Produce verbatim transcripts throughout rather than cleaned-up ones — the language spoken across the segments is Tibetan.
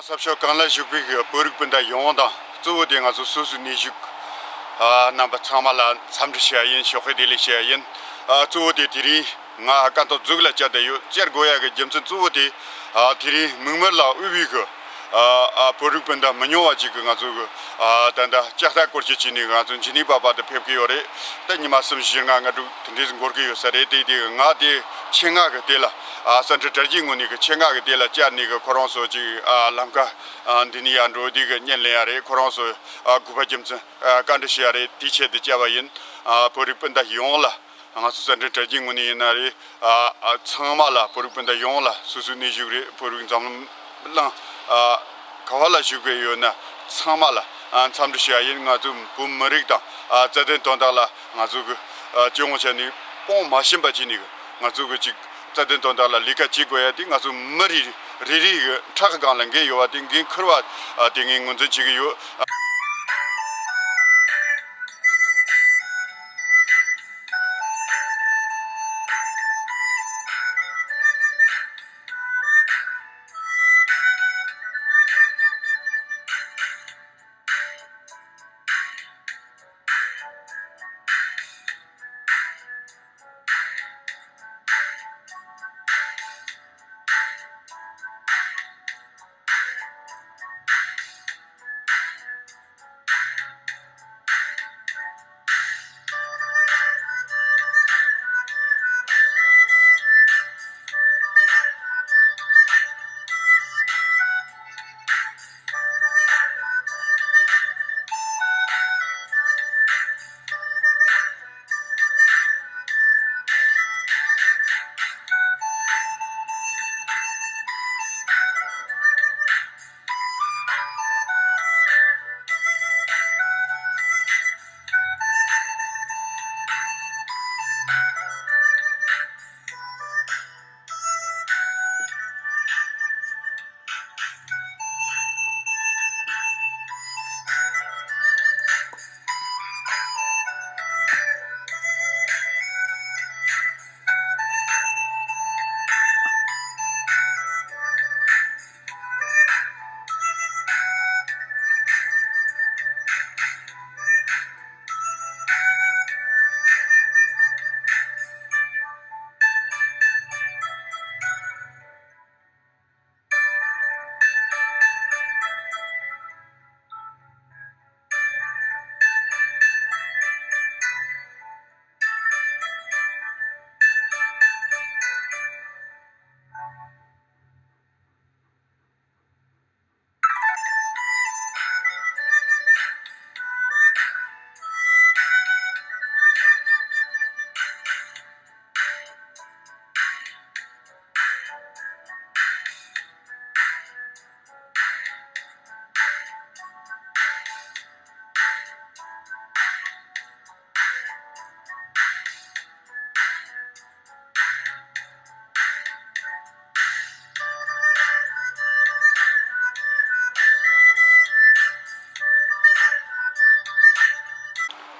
ས་ཕྱོགས་གང་ལ་བཞུགས་པའི་བོད་རིགས་སྤུན་ཟླ་ཡོངས་དང་གཙོ་བོ་དེ་ང་ཚོ་སོ་སོའི་གནས་བཞུགས་ཨ་རྣམ་པ་ཚང་མ་ལ་འཚམས་འདྲི་ཞུ་ཡ་ཡིན། ཞོགས་ཀས་བདེ་ལེགས་ཞུ་ཡ་ཡིན། ཨ་གཙོ་བོ་དེ་དེ་རིང་ང་སྐད་ཐོག་འཛུགས་ལ་བཅར་བསྡད་ཡོད། བཅར་དགོས་ཡ་གི་རྒྱུ་མཚན་གཙོ་བོ་དེ་ཨ་དེ་རིང་མིག་དམར་ལ་དབུས་པའི་གི་ཨ་ཨ་བོད་རིགས་སྤུན་ཟླ་མི་ཉུང་བ་ཅིག་གི་ང་ཚོ་གི་ཨ་ད་ལྟ་ལྕགས་རྟ་སྐོར་སྐྱོད་བྱས་ནས་ང་ཚོ་འཇིགས་ནས་པ་པ་དུ་ཕེབས་ཀྱི་ཡོད་རེད། ད་ཉི་མ་གསུམ་བཞི་ལྔ་ལྔ་དྲུག་དེ་འདྲས་འགོར་གྱི་ཡོད་ས་རེད། དེ་དེ་ང་དེ་ཆེད་མངགས་གི་དེ་ལ་ཨ་གསར་འཕྲིན་དྲ་རྒྱའི་ངོས་ནས་གི་ཆེད་མངགས་གི་དེ་ལ་བཅར་ནས་གི་ཁོ་རང་ཚོ་ཅིག་ཨ་ལམ་ཁ་ཨ་འདི་ནས་ཡར་འགྲོ་དེ་གི་བརྙན་ལེན་ཡ་རེད། ཁོ་རང་ཚོ་ཨ་གུས་པ་རྒྱུ་མཚན་ཨ་བཀའ་འདྲི་ཞུ་ཡ་རེད། དེའི་ཆེད་དུ་བཅར་བ་ཡིན། ཨ་བོད་རིགས་སྤུན་ཟླ་ཡོངས་ལ། ང་ཚོ་གསར་འཕྲིན་དྲ་རྒྱའི་ངོས་ནས་ཡིན་ན་རེད། ཨ་ཨ་ཚང་མ་ལ་བོད་རིགས་སྤུན་ཟླ་ཡོངས་ལ་སོ་སོའི་གནས་བཞུགས་རེད། བོད་རིགས་འཛམ་གླིང་ཨ་ག་བ་ལ་བཞུགས་པའི་ཡོད་ན་ཚང་མ་ལ་ཨ་འཚམས་འདྲི་ཞུ་ཡ་ཡིན། ང་ཚོ་བོད་མི་རིགས་དང་ཨ་རྩ་དོན་དོན་དག་ལ་ང་ཚོ་གི་ཨ་སྤྱི་ཡོངས་བྱས་ནས་དཔུང་མ་ཞུམ་པ་བྱས་ནས་གི་ང་ཚོ་གི་ཅིག་རྩ་དོན་དོན་དག་ལ་ལས་ཀ་བྱེད་དགོས་ཡ་དེ་ང་ཚོ་མི་རེ་རེ་རེ་གི་ཕྲག་གི་སྒང་ལ་འགན་ཡོད་པ་དེ་འགན་འཁུར་བ་ཨ་དེ་ངས་ངོས་འཛིན་བྱེད་ཀྱི་ཡོད།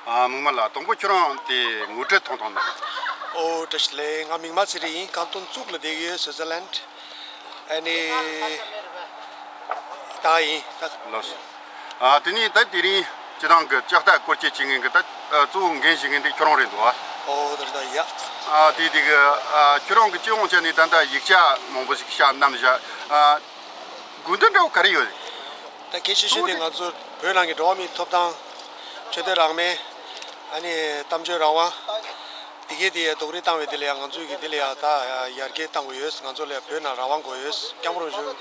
ཨ་མིག་དམར་ལགས། དང་པོ་ཁྱོད་རང་དེ་ངོ་སྤྲོད་ཐོང་ཐོང་གནང་། ཨོ་བཀྲ་ཤིས་བདེ་ལེགས། ང་མིག་དམར་ཚེ་རིང་ཡིན། ཀན་ཏོན་ཙུག་ལ་བསྡད་ཀྱི་ཡོད། སུའི་ཙར་ལན་ཨ་ནི་ད་ཡིན་ད། ལགས་སོ། ཨ་དེ་ནས་ད་དེ་རིང་སྤྱི་བཏང་གི་ལྕགས་རྟ་སྐོར་སྐྱོད་བྱེད་མཁན་གྱི་ད་ཨ་གཙོ་བོ་འགན་བཞེས་མཁན་དེ་ཁྱོད་རང་རེད་འདུག་ཨ། ཨོ་ད་ད་ཡ། ཨ་དེ་དེ་གི་ཨ་ཁྱོད་རང་གི་སྤྱི་ཡོངས་བྱས་ནས་ད་ལྟ་ཡིག་ཆ་མང་པོ་ཞིག་བཞག་བསྣམས་བཞག་ཨ་དགོས་འདུན་འདྲ་བོ་ག་རེ་ཡོད། ད་གལ་ཆེ་ཤོས་དེ་ང་ཚོ་བོད་ནང་གི་འགྲོ་བ་མིའི་ཐོབ་ཐང་། ཆོས་དད་རང་མོས། ཨ་ནི་གཏམ་བརྗོད་རང་དབང་། དེ་གའི་དེ་ཡ་རྡོག་རོལ་བཏང་བའི་དེ་ལ་ཡ་ང་ཚོའི་གི་དེ་ལ་ཡ་ད་ཡར་རྒྱས་བཏང་དགོས་ཡོད། ང་ཚོ་ལ་ཡ་བོད་ནང་རང་དབང་དགོས་ཡོད། སྐྱབས་མགོན་རིན་པོ་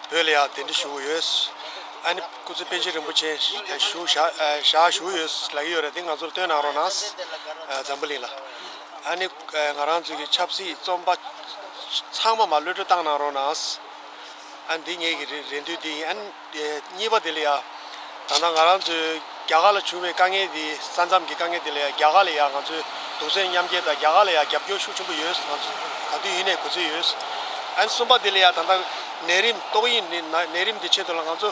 ཆེ་བོད་ལ་ཡ་གདན་འདྲེན་ཞུ་དགོས་ཡོད། ཨ་ནི་སྐུ་ཚེ་པཎ་ཆེན་རིན་པོ་ཆེ་བཞུགས་བཞག་བཞག་བཞུགས་ཡོད་ལབ་ཀྱི་ཡོད་རེད། དེ་ང་ཚོར་སྟོན་གནང་རོགས་གནང་། འཛམ་བུ་གླིང་ལ། ཨ་ནི་ང་རང་ཚོའི་གི་ཆབ་སྲིད་རྩོམ་པ་ཚང་མ་མར་གློད་བཀྲོལ་བཏང་གནང་རོགས་གནང་། ཨ་འདི་ངེད་ཀྱི་རེ་རེ་འདུན་འདི་ཡིན། ཨ་ནི་གཉིས་པ་དེ་ལ་ཡ། ད་ལྟ་ང་རང་ཚོའི་རྒྱ་གར་ལ་བྱུང་བའི་དཀའ་ངལ་འདི་ས་མཚམས་ཀྱི་དཀའ་ངལ་དེ་ལ་ཡ་རྒྱ་གར་ལ་ཡ་ང་ཚོའི་གདུང་སེམས་མཉམ་སྐྱེད་དང་རྒྱ་གར་ལ་ཡ་རྒྱབ་སྐྱོར་ཤུགས་ཆེན་པོ་ཡོད། ང་ཚོ་ག་དུས་ཡིན་ནའི་དགོས་ཚུལ་ཡོད། ཨ་ནི་གསུམ་པ་དེ་ལ་ཡ་ད་ལྟ་ནད་རིམས་ཏོག་དབྱིབས་ནད་ནད་རིམས་འདི་ཆེད་དུ་ལ་ང་ཚོ་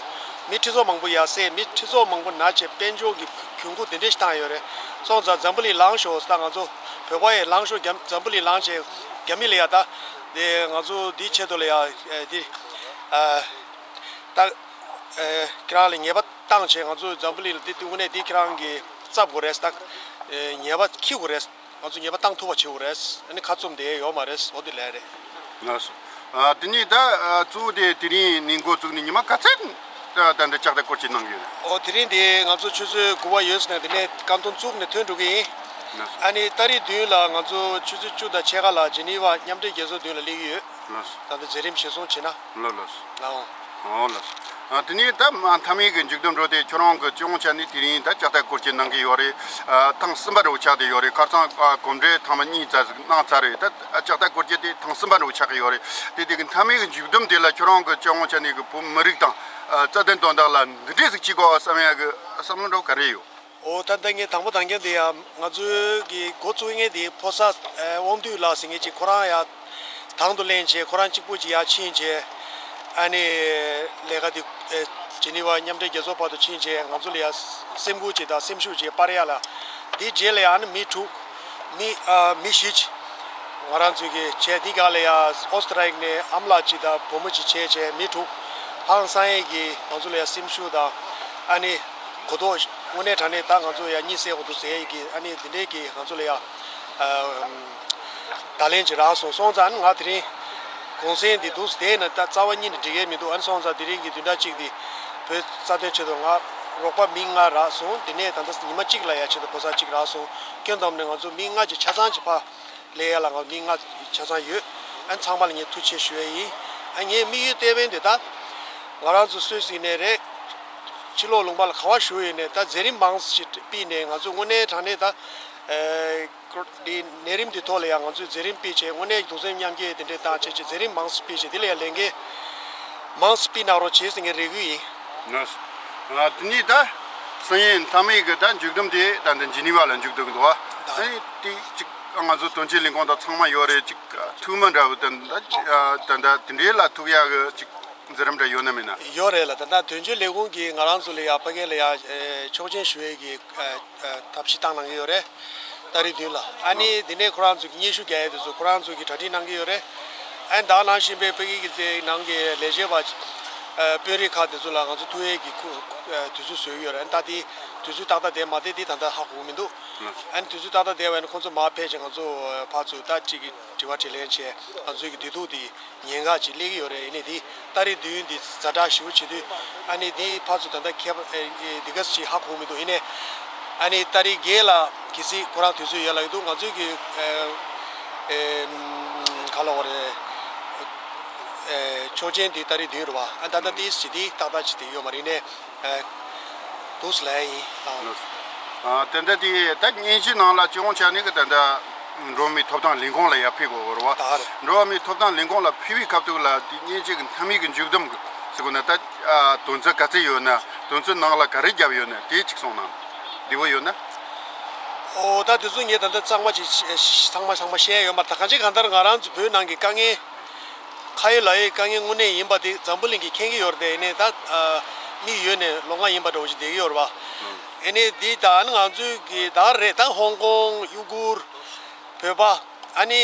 མི་ཁྲི་ཚོ་མང་པོ་ཡར་བསད། མི་ཁྲི་ཚོ་མང་པོ་ན་བྱས་དཔལ་འབྱོར་གྱི་གྱོང་གུན་དེ་འདྲས་ཞིག་བཏང་ཡོད་རེད། སོང་ཙང་འཛམ་བུ་གླིང་ལངས་ཤོག་ཟེར། ད་ང་ཚོ་བོད་པ་ཡི་ལངས་ཤོག་རྒྱ་འཛམ་བུ་གླིང་ལངས་བྱས་རྒྱ་མི་ལ་ཡ་ད་དེ་ང་ཚོ་འདི་ཆེད་དུ་ལ་ཡ་དེ། ད་ཨེ་ཁྱེད་རང་ལ་ཉེས་པ་བཏང་བྱས། ང་ཚོ་འཛམ་བུ་གླིང་ལ་འདི་དངོས་གནས་འདི་ཁྱེད་རང་གིས་བཙབ་དགོས་རེད། ད་ཨེ་ཉེས་པ་འཁྱེར་དགོས་རེད། ང་ཚོ་ཉེས་པ་བཏང་ཐུབ་པ་བྱེད་དགོས་རེད། ཨ་ནི་ཁ་བཙུམ་བསྡད་ཡོད་མ་རེད། འོ་དེ་ལས་རེད། ལགས་སོ། ཨ་དེ་ནས་ད་ཨ་གཙོ་བོ་དེ་དེ་རིང་ནས་འགོ་བཙུགས་ནས་ཉི་མ་ག་ཚད་ད་ད་འདི་ལྕགས་རྟ་སྐོར་སྐྱོད་གནང་གི་ཡོད་རེད། ཨོ་དེ་རིང་དེ་ང་ཚོ་ཆུ་ཚོད་དགུ་པ་ཡོལ་ནས་དེ་ནས་བཀའ་མོལ་བཙུགས་ནས་ཐོན་འགྲོ་གི་ཡིན། ལགས་སོ། ཨ་ནི་ཏ་རིག་བདུན་ལ་ང་ཚོ་ཆུ་ཚོད་བཅུ་དང་ཕྱེད་ཀ་ལ་ཇི་ནི་ཝ་མཉམ་འབྲེལ་རྒྱལ་ཚོགས་མདུན་ལ་སླེབས་ཀྱི་ཡོད། ལགས་སོ། ད་ལྟ་མཛད་རིམ་གཞིར་བཟུང་བྱས་ན། ལགས་ལགས་སོ། ལའོ། ཨོ་ལགས་སོ། ཨ་དེ་ནས་ད་མཐའ་མའི་གི་མཇུག་བསྡོམས་འགྲོ་དེ་ཁྱོད་རང་གི་སྤྱི་ཡོངས་ཆ་ནས་དེ་རིང་ད་ལྕགས་རྟ་སྐོར་སྐྱོད་གནང་གི་ཡོད་རེད། ཨ་ཐེངས་གསུམ་པ་འདྲ་བོ་ཆགས་བསྡད་ཡོད་རེད། ཁ་སང་ཨ་གོམ་བགྲོད་ཐེངས་མ་གཉིས་ཙམ་ཞིག་གནང་ཚར་རེད། ད་ལྕགས་རྟ་སྐོར་སྐྱོད་དེ་ཐེངས་གསུམ་པ་འདྲ་བོ་ཆགས་ཀྱི་ཡོད་རེད། དེ་དེ་གི་མཐའ་མའི་གི་མཇུག་བསྡོམས་དེ་ལ་ཁྱོད་རང་གི་སྤྱི་ཡོངས་ཆ་ནས་གི་བོད་མི་རིགས་དང་ཨ་རྩ་དོན་དོན་དག་ལ་འདི་འདྲས་ཟིག་བྱེད་དགོས་བསམ་ཡ་གི་བསམ་བློ་འདྲ་བོ་ག་རེ་ཡོད། ཨོ་ད་ལྟ་ངས་དང་པོ་དང་རྐྱང་དེ་ཡ་ང་ཚོའི་གི་འགོ་བཙུགས་མཁན་དེ་ཕོ་གསར་ཨེ་དབང་འདུས་ལགས་ཟེར་མཁན་ཅིག་ཁོ་རང་ཡ་དང་དུ་ལེན་བྱས། ཁོ་རང་གཅིག་པུ་ཅིག་ཡ་ཕྱིན་བྱས། ཨ་ནི་ལས་ཀ་དེ་ཨེ་ཇི་ནི་ཝ་མཉམ་འབྲེལ་རྒྱལ་ཚོགས་བར་དུ་ཕྱིན་བྱས། ང་ཚོ་ལ་ཡ་སེམས་ཁུར་ཅིག་དང་སེམས་ཤུགས་ཅིག་སྤར་ཡ་ལ། དེའི་རྗེས་ལ་ཡ་ཨ་ནི་མི་དྲུག་མི་ཨ་མི་བཞི་ཅིག་ང་རང་ཚོའི་གི་བྱས། དེ་ག་ལ་ཡ་ཨོ་སི་ཏྲ་ལི་ཡ་ནས་ཨ་མ་ལགས་ཅིག་དང་བུ་མོ་ཅིག་བྱས་བྱས། མི་དྲུག་ཧང་སང་ཡས་གི་ང་ཚོ་ལ་ཡ་སེམས་ཤུགས་དང་ཨ་ནི་གོ་རྟོགས། དངོས་གནས་དྲང་གནས་ད་ང་ཚོ་ཡ་གཉིད་སད་དགོས་འདུག་ཟེར་ཡས་གི་ཨ་ནི་འདི་འདྲས་གི་ང་ཚོ་ལ་ཡ་ཨ་བརྡ་ལན་ཅིག་རག་སོང་། སོང་ཙང་ང་དེ་རིང་གུང་སེང་འདི་འདུག་བསྡད་ན་ད་རྩ་བ་ཉིད་ནས་འགྲིག་གི་མི་འདུག་ཨ་ནི་སོང་ཙང་དེ་རིང་གི་བདུན་ཕྲག་གཅིག་འདི་བོད་རྩ་དོན་ཆེད་དུ་ང་རོགས་པ་མི་ལྔ་རག་སོང་། དེ་ནས་ད་ལྟ་ཉི་མ་གཅིག་ལ་ཡ་ཆེད་དུ་ཕོ་གསར་གཅིག་རག་སོང་། ཁྱོན་བསྡོམས་ནས་ང་ཚོ་མི་ལྔ་ཅིག་ཆ་ཚང་ཅིག་ཕར་ལས་ཡ་ལ་ང་མི་ལྔ་ཆ་ཚང་ཡོད། ཨ་ནི་ཚང་མ་ལ་ངས་ཐུགས་རྗེ་ཆེ་ཞུ་ཡ་ཡིན། ཨ་ངའི་དམིགས་ཡུལ་གཏན་ཕན་དེ་ད་ང་རང་ཚོ་སུད་སི་ནས་རེད། ཕྱི་ལོགས་ལུང་པ་ལ་ག་བ་བཞུགས་ཡོད་ནས་ད་མཛད་རིམ་མང་ཞིག་སྤེལ་ནས། ང་ཚོ་དངོས་གནས་དྲང་གནས་ད་ཨེ་འདི་ནད་རིམས་འདི་ཐོག་ལ་ཡང་ང་ཚོས་མཛད་རིམ་སྤེལ་བྱས། དངོས་གནས་གདུང་སེམས་མཉམ་སྐྱེད་དེ་འདྲས་བཏང་བྱས་བྱས། མཛད་རིམ་མང་ཞིག་སྤེལ་བྱས། དེ་ལ་ཡང་ལས་འགན་མང་ཞིག་སྤེལ་གནང་རོགས་བྱས་ཟེར་ངས་རེ་སྐུལ་ཡིན། ལགས་སོ། ཨ་དེ་ནས་ད་སང་ཉིན་མཐའ་མའི་གི་ད་མཇུག་བསྡོམས་དེ་ད་འདི་ཇི་ནི་ཝ་ལ་མཇུག་བསྡོམས་འདུག་བ། ད་ཨ་ནི་དེ་ཅིག་ང་ཚོ་དོན་གཅོད་ལས་ཁུངས་དང་ཚང་མ་ཡོད་རེད། ཅིག་ཐུགས་སྨོན་འདྲ་བོ་ད་ད་ད་ད་དེ་འདྲའི་ལ་ཐུག་ཡག་གི་ཅིག་མཛད་རིམ་འདྲ་ཡོད་ན་མེད་ན། ཡོད་རེད་ལ། ད་ལྟ་དོན་གཅོད་ལས་ཁུངས་ཀྱིས་ང་རང་ཚོ་ལ་ཡ་ཕ་གི་ལ་ཡ་ཨེ་ཆོག་མཆན་ཞུ་ཡས་ཀྱི་ཨེ་ཨེ་ཐབས་ཤེས་བཏང་གནང་གི་ཡོད་རེད། ཏ་རིག་བདུན་ལ། ཨ་ནི་ཨ་དེ་ནས་ཁོ་རང་ཚོ་གི་སྙན་ཞུ་རྒྱག་ཡས་དེ་ཚོ་ཁོ་རང་ཚོ་གིས་གྲ་སྒྲིག་གནང་གི་ཡོད་རེད། ཨ་ནི་ད་ནང་བཞིན་པའི་ཕ་གི་གི་ཚེ་ནང་གི་ལས་བྱེད་པ་ཨེ་དཔོན་རིགས་ཁག་དེ་ཚོ་ལ་ང་ཚོ་ཐུག་ཡས་ཀྱི་ཁུ་ཨེ་དུས་ཚོད་བཟོས་ཡོད་རེད། ཨ་ནི་ད་དེ་དུས་ཚོད་ཏག་ཏག་བསྡད་མ་བསྡད་དེ་ད་ལྟ་ཧ་གོ་གི་མི་འདུག་ཨ་ནི་དུས་ཚོད་ཏག་ཏག་བསྡད་པ་ཡིན་ན་ཁོང་ཚོ་མར་ཕེབས་བྱས་ང་ཚོ་ཕར་ཚུར་ད་གཅིག་གི་དྲི་བ་དྲིས་ལན་བྱས། ང་ཚོའི་གི་བདེ་སྡུག་དེ་ཉེན་ཁ་ཅིག་སླེབས་ཀྱི་ཡོད་རེད། ཡིན་ནའི་དེ་ཏ་རིག་བདུན་འདི་ཛ་དྲག་ཞེ་པོ་བྱེད་དུས། ཨ་ནི་དེ་ཕར་ཚུར་ད་ལྟ་ཁྱད་པར་ཨེ་ཨེ་འདི་ག་ཅིག་ཧ་གོ་མི་འདུག་ཡིན་ནའི་ཨ་ནི་ཏ་རིག་བརྒྱད་ལ་གལ་སྲིད་ཁོ་རང་དུས་ཚོད་ཡོད་ལབ་ཀྱི་འདུག་ང་ཚོའི་གི་ཨེ་ཨེ་ག་ལབ་དགོས་རེད། ཨེ་ཆོག་མཆན་དེ་ཏ་རིག་བདུན་རེད་བ། ཨ་ད་ལྟ་དེ་ཞི་བདེ་ཏག་ཏག་ཅིག་དེ་ཡོད་མ་རེད། ཡིན་ནའི་ཨེ་འདུག་སེ་ལབ་ཡ་ཡིན། ཨ་ཨ་དེ་འདྲ་དེ་ད་སྙན་ཞུ་ནང་ལ་སྤྱི་ཡོངས་ཆ་ནས་གི་ད་ལྟ་འགྲོ་བ་མིའི་ཐོབ་ཐང་ལས་ཁུངས་ལ་ཡར་ཕེབས་དགོས་རེད་བ། ད་རེད། འགྲོ་བ་མིའི་ཐོབ་ཐང་ལས་ཁུངས་ལ་ཕེབས་པའི་སྐབས་དུས་ལ་དེ་སྙན་ཞུ་གི་མཐའ་མའི་གི་མཇུག་བསྡོམས་གི་ཟེར་དགོས་ན། ད་ཨ་དོན་ཚན་ག་ཚད་ཡོད་ན། དོན་ཚན་ནང་ལ་ག་རེ་བརྒྱབ་ཡོད་ན། དེ་གཅིག་གསུངས་གནང་། བདེ་པོ་ཡོད་ན། ཨོ་ད་དེ་ཚོ་ངས་ད་ལྟ་གཙང་མ་ཅིག་ཚང་མ་ཚང་མ་བཤད་ཡོད་མ་རེད། ད་གང་ཅི་གང་ལྟར་ང་རང་ཚོ་བོད་ནང་གི་དཀའ་ངལ། ཁ་ཡོད་ལག་ཡོད་དཀའ་ངལ་དངོས་གནས་ཡིན་པ་དེ་འཛམ་བུ་གླིང་གིས་མཁྱེན་གྱི་ཡོད་རེད་དེ། ཡིན་ནའི་ད་ཨ་མིག་ཡོད་ནས་ལོང་བ་ཡིན་པ་འདྲ་བོ་ཞིག་བསྡད་ཀྱི་ཡོད་རེད་པ། ཨ་ནི་འདི་ད་ཨ་ནི་ང་ཚོའི་གི་ད་རེད། ད་ཧོང་ཀོང་། ཡུ་གུར། བོད་པ། ཨ་ནི་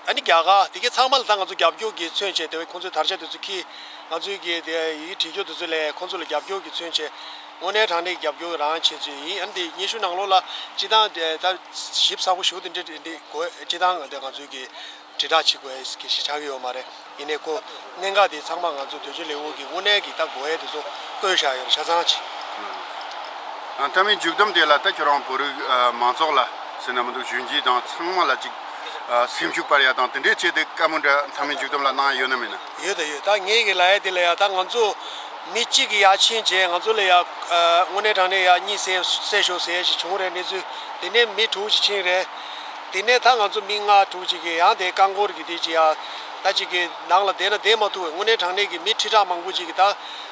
ཨ་ནི་རྒྱ་གར། དེ་གའི་ཚང་མ་ལ་ད་ང་ཚོ་རྒྱབ་སྐྱོར་གྱིས་མཚོན་བྱས། དེ་བས་ཁོང་ཚོའི་དར་ཆ་དེ་ཚོ་ཁྱེར། ང་ཚོའི་གི་དེ་ཡི་གེ་བྲིས་རྒྱུ་དེ་ཚོ་ལས་ཁོང་ཚོ་ལ་རྒྱབ་སྐྱོར་གྱིས་མཚོན་བྱས། དངོས་གནས་དྲང་གནས་རྒྱབ་སྐྱོར་རང་བྱེད་ཀྱི་ཡིན། ཨ་ནི་དེ་སྙན་ཞུ་ནང་ལོགས་ལ་སྤྱི་བཏང་དེ་ད་ཞིབ་ཚགས་པོ་ཞེ་པོ་དེ་འདྲ་དེ་འདྲ་དགོས། སྤྱི་བཏང་དེ་ང་ཚོའི་གི་དྲིལ་བསྒྲགས་བྱེད་དགོས་ཀྱི་ཞིག་ཆགས་ཀྱི་ཡོད་མ་རེད། ཡིན་ནའི་ཁོ་གནད་འགག་དེ་ཚང་མ་ང་ཚོ་དོན་གཅོད་ལས་ཁུངས་ཀྱིས་དངོས་གནས་ཀྱི་ད་དགོས་ཡས་དེ་ཚོ་བཀོད་བཞག་ཡོད་རེད། ཆ་ཚང་ཅིག་ཨ་མཐའ་མའི་མཇུག་བསྡོམས་དེ་ལ་ད་ཁྱོད་རང་བོད་རིགས་ཨ་མང་ཚོགས་ལ་ཟེར་ན་མི་འདུག་གཞོན་སྐྱེས་དང་ཚང་མ་ལ་ཅིག་ཨ་སེམས་ཤུགས་སྤར་ཡ་དང་དེ་འདྲའི་ཆེད་དུ་བཀའ་མོལ་འདྲ་མཐའ་མའི་མཇུག་བསྡོམས་ལ་གནང་ཡ་ཡོད་ན་མེད་ན། ཡོད་ད་ཡོད། ད་ངས་གི་ལབ་ཡ་དེ་ལ་ཡ། ད་ང་ཚོ་མི་གཅིག་གིས་ཡར་ཕྱིན་བྱས་ང་ཚོ་ལ་ཡ་ཨ་དངོས་གནས་དྲང་གནས་ཡ་གཉིད་སད་སད་ཤོག་ཟེར་ཡ་ཞིག་བྱུང་རེད། གནས་ཚུལ་དེ་ནས་མི་དྲུག་ཅིག་ཕྱིན་རེད། དེ་ནས་ད་ང་ཚོ་མི་ལྔ་དྲུག་ཅིག་གིས་ཡང་དེ་རྐང་འཁོར་གྱི་དེ་ཅིག་ཡ་ད་ཅིག་གི་ནང་ལ་བསྡད་ན་བསྡད་མ་ཐུབ་པའི་དངོས་གནས་དྲང་གནས་ཀྱི་མི་ཁྲི་ཕྲག་མང་པོ་ཅིག་གི་ད་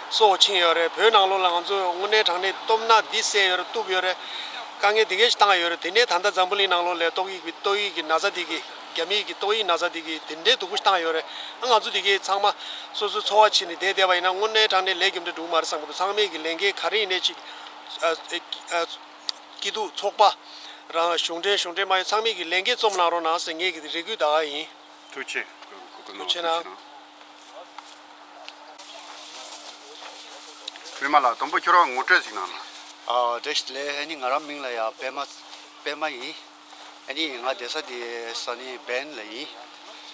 སྲོག་ཕྱིན་ཡོད་རེད། བོད་ནང་ལོགས་ལ་ང་ཚོ་དངོས་གནས་དྲང་གནས་སྟོབས་ན་འདི་བསད་ཡོད་རེད། གཏུབ་ཡོད་རེད། དཀའ་ངལ་འདི་གས་ཞིག་བཏང་ཡོད་རེད། དེ་ནས་ད་ལྟ་འཛམ་བུ་གླིང་ནང་ལོགས་ལ་ཏོག་དབྱིབས་ཀྱི་ཏོག་དབྱིབས་ཀྱི་ན་ཚ་འདི་གི་རྒྱ་མིའི་གི་ཏོག་དབྱིབས་ན་ཚ་འདི་གི་དེ་འདྲའི་སྡུག་པོ་ཞིག་བཏང་ཡོད་རེད། ཨ་ང་ཚོ་འདི་གས་ཚང་མ་སོ་སོའི་འཚོ་བ་བྱས་ནས་བསྡད་བསྡད་པ་ཡིན་ན་དངོས་གནས་དྲང་གནས་ལས་རྒྱུ་འབྲས་འགྲུབ་མ་རེད་བསམ་གི་འདུག་ཚང་མས་གི་ལས་འགན་ག་རེ་ཡིན་ནའི་ཅིག་ཨ་ཨ་སྐྱིད་སྡུག་ཚོགས་པ་རང་གཞུང་འབྲེལ་གཞུང་འབྲེལ་མ་ཡིན་ཚང་མས་གི་ལས་འགན་རྩོམ་གནང་རོགས་གནང་ཟེར་ངས་གི་རེ་སྐུལ་ད་ག་ཡིན། ཐུགས་རྗེ་ཆེ། ཐུགས་རྗེ་གནང་། པད་མ་ལགས། དང་པོ་ཁྱོད་རང་ངོ་སྤྲོད་ཅིག་གནང་ན། ཨ། བཀྲ་ཤིས་བདེ་ལེགས། ཨ་ནི་ང་རང་མིང་ལ་ཡ་པད་མ། པད་མ་ཡིན། ཨ་ནི་ང་བསྡད་ས་དེ་ས་གནས་བན་ལ་ཡིན།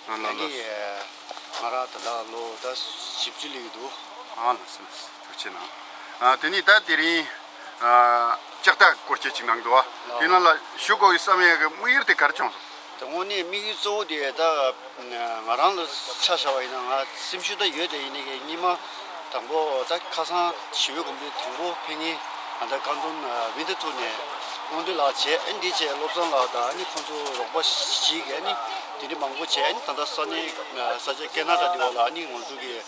ཨ་ལ་ཨ་ལ། ནི་ང་རང་ད་ལྟ་ལོ་ད་བཞི་བཅུ་སླེབས་ཀྱི་འདུག་ཨ་ལ་ས་ཐུགས་རྗེ་ཆེ་གནང་། ཨ། དེ་ནི་ད་དེ་རིང་ཨ་ལྕགས་རྟ་སྐོར་སྐྱོད་ཅིག་གནང་འདུག་བ། ལ། དེ་ནང་ལ་ཞུ་དགོས་ཀྱི་བསམ་ཡས་ཀྱི་དམིགས་ཡུལ་དེ་ག་རེ་བྱུང་སོང་། ད་དངོས་གནས་དམིགས་ཡུལ་གཙོ་བོ་དེ་ད་ང་རང་ལ་ཆ་བཞག་པ་ཡིན་ན། ང་སེམས་ཤུགས་ད་ཡོད་དེ་ཡིན་ནའི་གི་སྔོན་མ་དང་པོ་ད་ཁ་སང་ཞི་བའི་གོམ་བགྲོད་དང་པོ་ཕེབས་མཁན་ང་ད་ཀན་ཏུན་ཝིན་ཐི་ཐུར་ནས་དབང་འདུས་ལགས་བྱས། ཨ་ནི་འདི་བྱས་བློ་བཟང་ལགས་དང་། ཨ་ནི་ཁོང་ཚོ་རོགས་པ་ཞིག་གིས་ཨ་ནི་དེ་འདྲ་མང་པོ་བྱས། ཨ་ནི་ད་ལྟ་ས་གནས་ས་ཆ་ཁེ་ན་ཌ་འདི་བ་ལ་ཨ་ནི་ང་ཚོ་གི་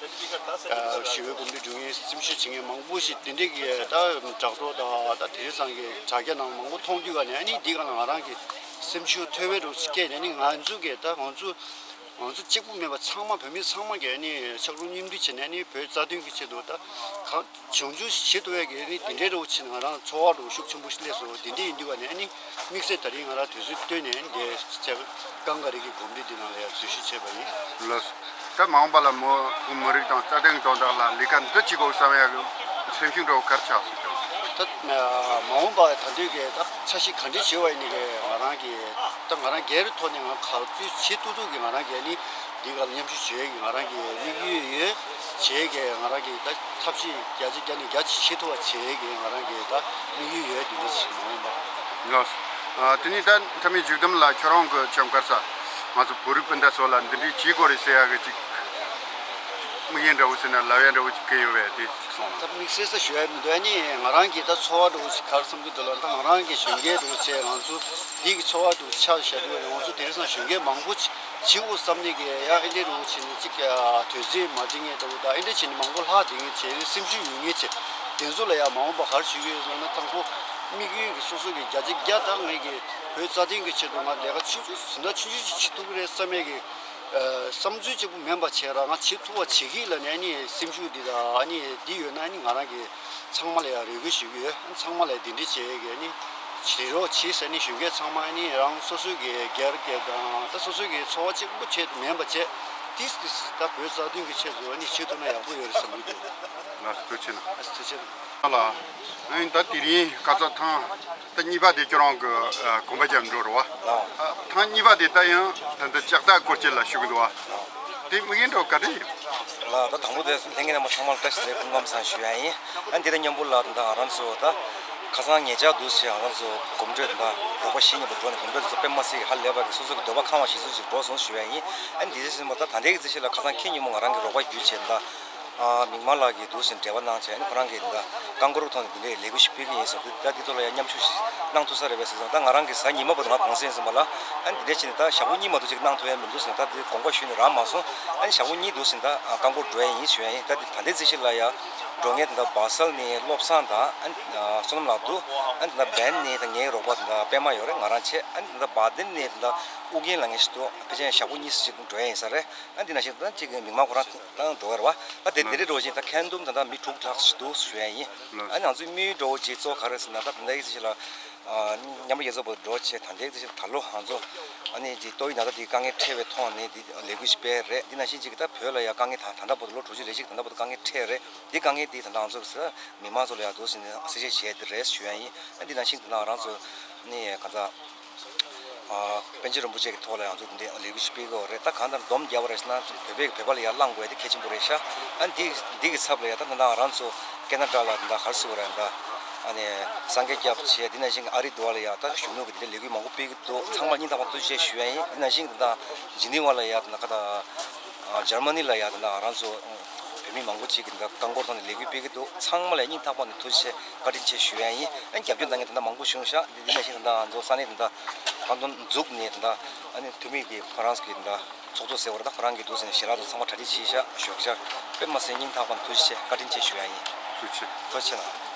ཞི་བའི་གོམ་བགྲོད་འགྲོ་མཁན་སེམས་ཤུགས་བྱེད་མཁན་མང་པོ་ཞིག་དེ་འདྲས་ཀྱི་ད་དྲ་གྲོགས་དང་ད་དེ་རིང་སང་གི་དྲ་རྒྱ་ནང་མང་པོ་མཐོང་དུས་ག་ནས། ཨ་ནི་འདི་ག་ལ་ང་རང་གི་སེམས་ཤུགས་མཐོ་བའི་རུ་སྐྱེས་ནས། ཨ་ནི་ང་ཚོ་གི་ད་ང་ཚོ་ང་ཚོ་གཅིག་པུ་མིན་པ་ཚང་མ་བོད་མི་ཚང་མ་གི་ཨ་ནི་ཕྱག་རོགས་མཉམ་འདུས་བྱས་ནས། ཨ་ནི་བོད་རྩ་དོན་གྱི་ཆེད་དུ་ད་གང་བྱུང་བྱུང་ཞིག་བྱེད་ཐུབ་ཡས་ཀྱི་ཨ་ནི་དེ་འདྲའི་རུ་ཕྱིན། ང་རང་ཚོར་བ་རུ་ཤུགས་ཆེན་པོ་ཞིག་སླེབས་སོང་། དེ་འདྲའི་ཡིན་དུས་ག་ནས་ཨ་ནི་དམིགས་བསལ་ད་རིང་ང་རང་དུས་ཚོད་བཏོན་ནས་ཨ་ནི་འདི་ཚེ་གང་ག་རེ་གི་གོམ་བགྲོད་འདི་ནང་ལ་ཡང་འཛུལ་ཞུགས་བྱས་པ་ཡིན། ལགས་སོ། ད་མ་འོངས་པ་ལ་མོ་བོད་མི་རིགས་དང་རྩ་དོན་དོན་དག་ལ་ལས་ཀ་འདི་བྱེད་དགོས་བསམ་ཡ་གི་སེམས་ཤུགས་འདྲ་བོ་ག་རེ་ཆགས་སོང་ཀྱང་། ད་མ་འོངས་པ་ད་དུས་ཀྱི་ད་འཆར་གཞི་ག་འདྲ་བྱེད་པ་ཡིན་ནའི་གི་ང་རང་གི་ད་ང་རང་སྒེར་ཐོག་ནས་ང་ག་ཚོད་བྱེད་ཐུབ་ཐུབ་ཀྱི་ང་རང་གི་ཨ་ནི་འདི་ག་ལ་མཉམ་ཞུགས་བྱེད་ཀྱི་ང་རང་གི་དམིགས་ཡུལ་ཡོད། བྱེད་ཀྱི་ང་རང་གི་ད་ཐབས་ཤེས་བརྒྱ་ཆ་བརྒྱ་ནས་བརྒྱ་བྱེད་ཐུབ་པ་བྱེད་ཀྱི་ང་རང་གི་ད་དམིགས་ཡུལ་ཡོད། དེ་འདྲ་ཞིག་མ་འོངས་པ། ལགས་སོ། ཨ། དེ་ནས་ད་མཐའ་མའི་མཇུག་བསྡོམས་ལ་ཁྱོད་རང་གི་ཆོམ་དཀར་ས་ང་ཚོ་བོད་རིགས་སྤུན་ཟླ་ཚོ་ལ་འདི་འདྲའི་བྱེད་དགོས་རེད་ཟེར་ཡ་གི་ཅིག་དམིགས་ཡུལ་འདྲ་བོ་ཟེར་ན་ལབ་ཡ་འདྲ་བོ་ཅིག་གི་ཡོད་པས་དེ་གསུངས་ན། ད་དམིགས་བསལ་ས་ཞུ་ཡ་མི་འདུག་ཨ་ནི་ང་རང་གི་ད་ཚོར་བ་འདྲ་བོ་ཞིག་ག་རེ་བསམ་གྱི་འདུག་ལབ་ན། ད་ང་རང་གི་གཞོན་སྐྱེས་འདྲ་བོ་བྱས། ང་ཚོ་འདི་གི་ཚོར་བ་འདྲ་བོ་ཆགས་བཞག་འདུག་ང་ཚོ་དེང་སང་གཞོན་སྐྱེས་མང་པོ་ཅིག་བྱེད་དགོས་བསམ་ནས་ཀྱི་ཡ་ཨེ་འདྲའི་རུ་བྱས་ནས་ཅིག་དུས་ཚོད་མ་འགྲིག་མཁན་འདྲ་བོ་དང་། ཨེ་འདྲ་བྱས་ནས་མང་པོ་ལྷག་བསྡད་མཁན་བྱས་ནས་སེམས་ཤུགས་ཡོད་མཁན་བྱས། དེ་ཚོ་ལ་ཡང་མ་འོངས་པ་ག་རེ་ཞུ་གི་ཡོད་ཟེར་ན། དང་པོ་དམིགས་ཡུལ་གྱི་སོ་སོ་གི་བརྒྱ་ཆ་བརྒྱ་དང་ངས་ཀྱི་བོད་རྩ་དོན་གྱི་ཆེད་དུ་ང་ལས་ཀ་ཆུང་ཆུང་ཟིན་ན་ཆུང་ཆུང་ཞིག་བྱེད་ཐུབ་ཀྱི་རེད་བསམ་ཡས་ཀྱི་བསམ་ཚུལ་གཅིག་པུ་མིན་པ་བྱས་ར། ང་བྱེད་ཐུབ་པ་བྱེད་ཀྱི་ལབ་ནས་ཨ་ནི་སེམས་ཤུགས་འདི་དང་ཨ་ནི་འདི་ཡོད་ན། ཨ་ནི་ང་རང་གི་ཚང་མ་ལ་ཡང་རེ་སྐུལ་ཞུ་གི་ཡོད། ཚང་མ་ལ་འདི་འདྲ་བྱེད་ཡས་ཀྱི་ཨ་ནི་བྱེད་རོགས་བྱེད་ཟེར་ནས་གཞོན་སྐྱེས་ཚང་མ་ཨ་ནི་རང་སོ་སོའི་གི་སྒེར་གྱི་དང་ད་སོ་སོའི་གི་ཚོར་བ་གཅིག་པུ་བྱེད་དུ་མིན་པ་བྱས། ཏིས་ཏིས་ད་བོད་རྩ་དོན་གྱི་ཆེད་དུ་ཨ་ནི་བྱེད་ཐུབ་ན་ཡག་པོ་ཡོད་རེད་བསམ་གྱི་འདུག་ལགས་སོ། ཐུགས་རྗེ་གནང་། ཐུགས་རྗེ་གནང་། ལགས། ཨ་ནི་ད་དེ་རིང་ཁ་ཚ་ཐང་ད་གཉིས་པ་དེ་ཁྱོད་རང་གི་ཨ་གོམ་པ་རྒྱབ་འགྲོ་རེད་བ། ལགས། ཨ་ཐེངས་གཉིས་པ་དེ་ད་ཡང་ད་ལྟ་ལྕགས་རྟ་སྐོར་སྐྱོད་ལ་ཞུགས་འདུག་བ། དེ་དམིགས་ཡུལ་འདྲ་བོ་ག་རེ་ཡིན། ལགས། ད་དང་པོ་དེ་ལྷན་རྒྱས་རྣམ་པ་ཚང་མ་ལ་བཀྲ་ཤིས་བདེ་ལེགས་སྐུ་ཁམས་བཟང་ཞུ་ཡ་ཡིན། ཨ་འདི་དང་མཉམ་པོ་ལ་ད་ང་རང་ཚོ་ད་ཁ་སང་ཉེ་ཆར་འདུག་ཟེར་ང་རང་ཚོ་གོམ་བགྲོད་ད་རོགས་པ་བཞི་གཉིས་པ་འགྲོ་ནས་གོམ་བགྲོད་དེ་ཚོ་དཔེ་མ་སྲིད་ཧ་ལས་པ་གི་སོ་སོ་གི་འདོད་པ་ཁེངས་པ་ཞིག་ཚོ་ཞིག་འགྲོ་སོང་ཞུ་ཡ་ཡིན། ཨ་འདི་ཚེ་ཟིན་པ་ད་ད་ལྟའི་གི་ཚེ་ཞིག་ལ་ཁ་སང་ཁེ་ཉིན་མོ་ང་རང་གི་རོགས་པ་བརྒྱུད་བྱས་ད། ཨ་མིག་དམར་ལགས་ཀྱིས་འདུག་ཟིན་འབྲེལ་བ་གནང་བྱས། ཨ་ནི་ཁོ་རང་གིས་འདི་རྐང་འཁོར་ཐོག་ནས་འདི་འདྲའི་ལས་འགུལ་ཞིག་སྤེལ་གྱི་ཡིན་ཟེར་འདུག་ད་འདི་ཐོག་ལ་ཡང་མཉམ་ཞུགས་ཤིག་གནང་ཐུབ་ས་རེད་པས་ཟེར་སོང་། ད་ང་རང་གིས་གཟའ་ཉི་མ་བར་དུ་ང་གུང་སེང་ཟིན་པ་ལ། ཨ་ནི་འདི་འདྲ་བྱས་ནས་ད་ཞག་པོ་གཉིས་མ་གཏོགས་ཅིག་གནང་ཐུབ་ཡ་མི་འདུག་ཟེར་ནས་ད་འདི་དགོངས་པ་ཞུས་ནས་རག་མ་སོང་། ཨ་ནི་ཞག་པོ་གཉིས་འདུག་ཟིན་ད་རྐང་འཁོར་འགྲོ་ཡ་ཡིན་ཞུ་ཡ་ཡིན། ད་འདི་ད་ལྟའི་ཚེ་ཞིག་ལ་ཡ་འགྲོ་མཁན་དེ་འདྲ་སྦ་སལ་ནས་བློ་བཟང་དང་ཨ་ནི་བསོད་ནམས་ལགས་འདུག་ཨ་ནི་དེ་འདྲ་བན་ནས་ད་ངའི་རོགས་པ་དེ་འདྲ་པད་མ་ཡོད་རེད། ང་རང་བྱས། ཨ་ནི་དེ་འདྲ་བ་དན་ནས་དེ་འདྲ་ཨུ་རྒྱན་ལབ་མཁན་ཞིག་འདུག་ཕལ་ཆེར་ཞག་པོ་གཉིས་ཙམ་ཅིག་འགྲོ་ཡ་ཡིན་ས་རེད། ཨ་འདི་ནང་བཞིན་ད་ཅིག་མིག་དམར་ཁོ་རང་ད་འགྲོ་གི་རེད་བ། ད་དེ་དེ་རེད་འགྲོ་བཞིན་ད་ཁ་འདུམ་ད་ད་མི་དྲུག་ལྷག་ཙམ་འདུག་ཞུ་ཡ་ཡིན། ཨ་ནི་ང་ཚོའི་དམིགས་ཡུལ་འདྲ་བོ་ཅིག་གཙོ་བོ་ག་རེ་ཟེར་ན། ད་ད་ལྟའི་ཚེ་ཞིག་ལ་མཉམ་འབྲེལ་རྒྱལ་ཚོགས་པ་འགྲོ་བྱས། ད་ལྟའི་ཚེ་ཞིག་ད་ལོ་ང་ཚོ་ཨ་ནི་ཅིག་ཏོག་དབྱིབས་ན་ཚ་འདི་དཀའ་ངལ་འཕྲད་པའི་ཐོག་ནས་འདི་ལས་འགུལ་ཞིག་སྤེལ་རེད། འདི་ནང་བཞིན་ཅིག་ད་བོད་ལ་ཡ་དཀའ་ངལ་ད་ད་ལྟ་བར་དུ་ལོ་དྲུག་ཅུ་རེ་གཅིག་ད་ལྟ་བར་དུ་དཀའ་ངལ་འཕྲད་རེད། འདི་དཀའ་ངལ་འདི་ད་ལྟ་ང་ཚོ་མི་མང་ཚོ་ལ་ཡ་འདུག་ཟིན་གསལ་བཤད་བྱས་ཏེ་རེད་ཞུ་ཡ་ཡིན། ཨ་འདི་ནང་བཞིན་ད་ལྟ་ང་རང་ཚོ་ནི་ག་ཚ། ཨ་པཎ་ཆེན་རིན་པོ་ཆེ་གི་ཐོག་ལ་ཡང་ཚུར་འདི་ལས་འགུལ་ཞིག་སྤེལ་དགོས་རེད། ད་གང་ལྟར་སྡོམ་རྒྱག་པ་རེད་ཟེར་ན་བོད་པས་བོད་པ་ལ་ཡར་བླང་དགོས་ཡ་དེ་གལ་ཆེན་པོ་རེད་ཤག་ཨ་འདི་འདི་གི་ཚབ་ལ་ཡ་ད་ད་ང་རང་ཚོ་ཀེ་ན་ཌ་ལ་ད་ག་རེ་ཟེར་དགོས་རེད། ད་ཨ་ནི་སངས་རྒྱས་སྐྱབས་བྱས། འདི་ནང་བཞིན་ཨ་རི་འདི་བ་ལ་ཡ་ད་གཞོན་ནུ་གི་འདི་འདྲའི་ལས་འགུལ་མང་པོ་སྤེལ་གི་འདུག་ཚང་མ་སྙིང་ཐག་པ་ཐུགས་རྗེ་ཆེ་ཞུ་ཡ་ཡིན། འདི་ནང་བཞིན་ད་ཇི་ནི་ཝ་ལ་ཡ་ད་ད་ག་ད་ཨ་འཇར་མ་ནི་ལ་ཡ་ད་ང་རང་ཚོ་བོད་མི་མང་པོ་ཅིག་གིས་ད་རྐང་འཁོར་ཐོག་ནས་ལས་འགུལ་སྤེལ་གི་འདུག་ཚང་མ་ལ་སྙིང་ཐག་པ་ནས་ཐུགས་རྗེ་ཆེ་བཀའ་དྲིན་ཆེ་ཞུ་ཡ་ཡིན། ཨ་རྒྱབ་སྐྱོར་གནང་མཁན་ད་ལྟ་མང་པོ་བྱུང་ཤག་འདི་འདི་ནང་བཞིན་ད་ལྟ་ང་ཚོ་ས་གནས་འདི་ད་ཁ་འདོན་འཛུགས་ནས་ད་ལྟ་ཨ་ནི་འཐུས་མི་གི་ཁོ་རང་གི་ད་ལྟ་ཚོགས་གཙོ་ཟེར་བ་རེད། ད་ཁོ་རང་གིས་འདུག་ཟེར་ནས་ཞལ་ལག་དང་ཚང་མ་གྲ་སྒྲིག་བྱས་ཤག་ཞོགས་ཇ་དཔེ་མ་སྲིད་སྙིང་ཐག་པ་ནས་ཐུགས་རྗེ་ཆེ་བཀའ་དྲིན་ཆེ་ཞུ་ཡ་ཡིན། ཐུགས་རྗེ་ཆེ། ཐུགས་རྗེ་ཆེ་གནང་།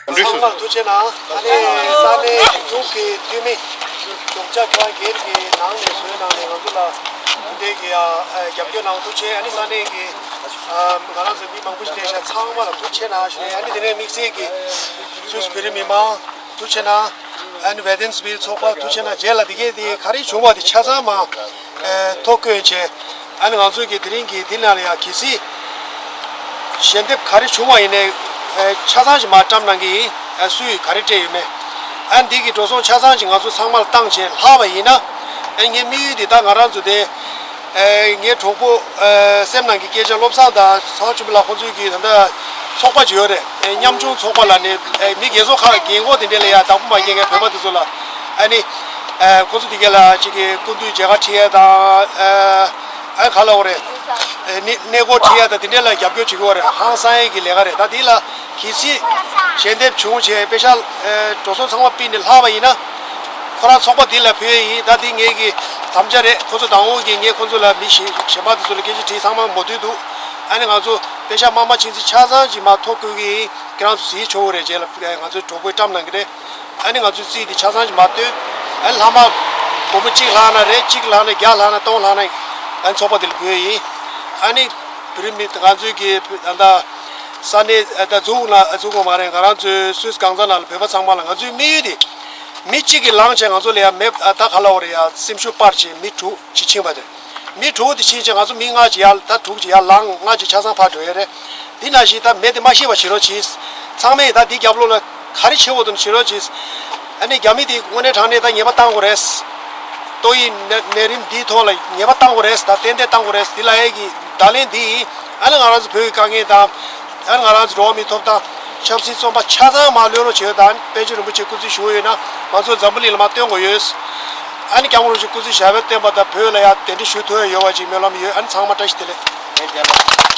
ཚང་མར་ཐུགས་རྗེ་གནང་། ཨ་ནི་ས་གནས་ཡུལ་གྲུ་གི་འཐུས་མི་རྒྱུ་ཆ་ཁྱེད་རང་སྒེར་གྱི་ནང་ནས་བཟོས་གནང་ནས་ང་ཚོ་ལ་འདི་གི་ཡ་རྒྱབ་སྐྱོར་གནང་། ཐུགས་རྗེ་ཆེ། ཨ་ནི་ས་གནས་ཀྱི་ང་རང་ཚོ་མི་མང་པོ་ཞིག་བསྡད་ཤག་ཚང་མ་ལ་ཐུགས་རྗེ་ཆེ་གནང་ཞུ་ནས། ཨ་ནི་དེ་ནས་དམིགས་བསལ་གྱི་སུད་སི་བོད་རིགས་མི་མང་ཐུགས་རྗེ་ཆེ་གནང་། ཨ་ནི་ཝེ་ཏན་སི་བིལ་ཚོགས་པ་ཐུགས་རྗེ་ཆེ་གནང་། རྗེས་ལ་དེ་གས་དེ་ག་རེ་བྱུང་བ་དེ་ཆ་ཚང་མ་ཐོ་བཀོད་བྱས། ཨ་ནི་ང་ཚོ་གི་དེ་རིང་གི་འདི་ནང་ལ་ཡང་གལ་སྲིད་ཞལ་འདེབས་ག་རེ་བྱུང་བ་ཡིན་ནའི་ཆ་ཚང་ཞིག་མར་བཀྲམ་གནང་གི་ཡིན། སུས་ག་རེ་སྤྲད་ཡོད་མེད། ཨ་ནི་འདི་གི་འགྲོ་སོང་ཆ་ཚང་ཞིག་ང་ཚོ་ཚང་མར་བཏང་བྱས་ལྷག་པ་ཡིན་ན། ཨ་ངའི་དམིགས་ཡུལ་འདི་ད་ང་རང་ཚོ་དེ་ངའི་གྲོགས་པོ་སེམས་ནང་གི་སྐད་ཆ་བློ་བཟང་དང་ཚང་ཆུ་མི་ལགས་ཁོང་ཚོའི་གི་ད་ལྟ་ཚོགས་པ་ཅིག་ཡོད་རེད། ཉམ་ཆུང་ཚོགས་པ་ལ་ནི་མི་རྒན་གསོ་ཁག་རྒན་འཁོགས་དེ་འདྲས་ལ་ཡང་བདག་པོ་མ་བརྒྱབ་མཁན་བོད་པ་དེ་ཚོ་ལ། ཨ་ནི་ཁོ་ཚོ་དེ་ག་ལ་ཅིག་གི་སྐུ་མདུན་མཇལ་ཁ་ཁྲིད་ཡས་དང་། ཨ་ག་ལ་འོ་རེད། གནས་སྐོར་ཁྲིད་ཡས་དང་དེ་འདྲས་ལ་རྒྱབ་སྐྱོར་བྱེད་ཀྱི་ཡོད་རེད། ཧང་སང་ཡས་ཀྱི་ལས་ཀ་རེད། ད་དེ་ལ་གལ་སྲིད་ཞལ་འདེབས་བྱུང་བྱས་པེ་ཤག་འགྲོ་སོང་ཚང་མ་ཕུལ་ནས་ལྷག་པ་ཡིན་ན། ཁོ་རང་ཚོགས་པ་འདི་ལ་ཕུལ་ཡས་ཡིན། ད་འདི་ངེད་ཀྱི་དམ་བཅའ་རེད། ཁོ་ཚོ་དང་པོ་གི་ངས་ཁོ་ཚོ་ལ་མི་གཞན་པ་དེ་ཚོ་ལ་སྐད་ཆ་དྲིས། ཚང་མ་མོས་མཐུན་འདུག་ཨ་ནི་ང་ཚོ་པེ་ཤག་དམར་དམར་ཆིང་ཆིང་ཆ་ཚང་ཅིག་མར་ཐོ་བཀོད་ཀྱི་ཡིན། ཁྱེད་རང་ཚོ་གཟིགས་ཆོག་གི་རེད། རྗེས་ལ་ང་ཚོའི་གྲོགས་པོས་བཀྲམ་གནང་གི་རེད། ཨ་ནི་ང་ཚོའི་རྩིས་དེ་ཆ་ཚང་ཞིག་མར་བཏོན། ཨ་ནི་ལྷག་མ་སྒོར་མོ་གཅིག་ལྷག་ན་རེད། གཅིག་ལྷག་ན་བརྒྱ་ལྷག་ན་སྟོང་ལྷག་ན། ཨ་ནི་ཚོགས་པ་དེ་ལ་ཕུལ་ཡས་ཡིན། ཨ་ནི་བོད་རིགས་མི་ང་ཚོའི་གི་ད་ལྟ་ས་གནས་ད་འཛུགས་ན་འཛུགས་དགོས་མ་རེད། ང་རང་ཚོའི་སུད་སི་གང་ཟག་ནང་ལ་བོད་པ་ཚང་མ་ལ་ང་ཚོའི་དམིགས་ཡུལ་དེ་མི་གཅིག་གིས་ལངས་བྱས་ང་ཚོ་ལ་ཡ་མེད། ད་ག་ལ་འོ་རེད། ཡ་སེམས་ཤུགས་སྤར་བྱས་མི་དྲུག་ཅིག་ཕྱིན་པ་རེད། མི་དྲུག་དེ་ཕྱིན་བྱས་ང་ཚོ་མི་ལྔ་ཅིག་ཡར་ད་དྲུག་ཅིག་ཡར་ལངས། ལྔ་ཅིག་ཆ་ཚང་ཕར་འགྲོ་ཡས་རེད། དེ་ནང་བཞིན་ད་མེ་དེ་མ་ཤི་བ་བྱེད་རོགས་གྱིས། ཚང་མས་ད་འདི་རྒྱབ་ལོགས་ལ་ག་རེ་བྱེད་དགོས་འདུག་བྱེད་རོགས་གྱིས། ཨ་ནི་རྒྱ་མི་དེ་དངོས་གནས་དྲང་གནས་ད་ཉེས་པ་བཏང་དགོས་རེད། ཏོག་དབྱིབས་ནད་ནད་རིམས་འདིའི་ཐོག་ལ་ཉེས་པ་བཏང་དགོས་རེད། ད་ཏན་ཏན་བཏང་དགོས་རེད། འདི་ལ་ཡས་ཀྱི་བརྡ་ལན་འདི་ཡིན། ཨ་ནི་ང་རང་ཚོ་བོད་ཀྱི་དཀའ་ངལ་དང་། ཨ་ནི་ང་རང་ཚོ་འགྲོ་བ་མིའི་ཐོབ་ཐང་ཆབ་སྲིད་བཙོན་པ་ཆ་ཚང་མར་གློད་རོགས་བྱེད་ཡོད། ད་ཨ་ནི་པཎ་ཆེན་རིན་པོ་ཆེ་སྐུ་ཚེ་བཞུགས་ཡོད་ན་ང་ཚོ་འཛམ་བུ་གླིང་ལ་མར་སྟོན་དགོས་ཡོད། ཨ་ནི་སྐྱབས་མགོན་རིན་པོ་ཆེ་སྐུ་ཚེ་ཞབས་པད་བརྟན་པ་དང་བོད་ལ་ཡ་གདན་འདྲེན་ཞུ་ཐུབ་ཡ་ཡོད་པ་ཅིག་སྨོན་ལམ་ཡོད། ཨ་ནི་ཚང་མ་བཀྲ་ཤིས་བདེ་ལེགས།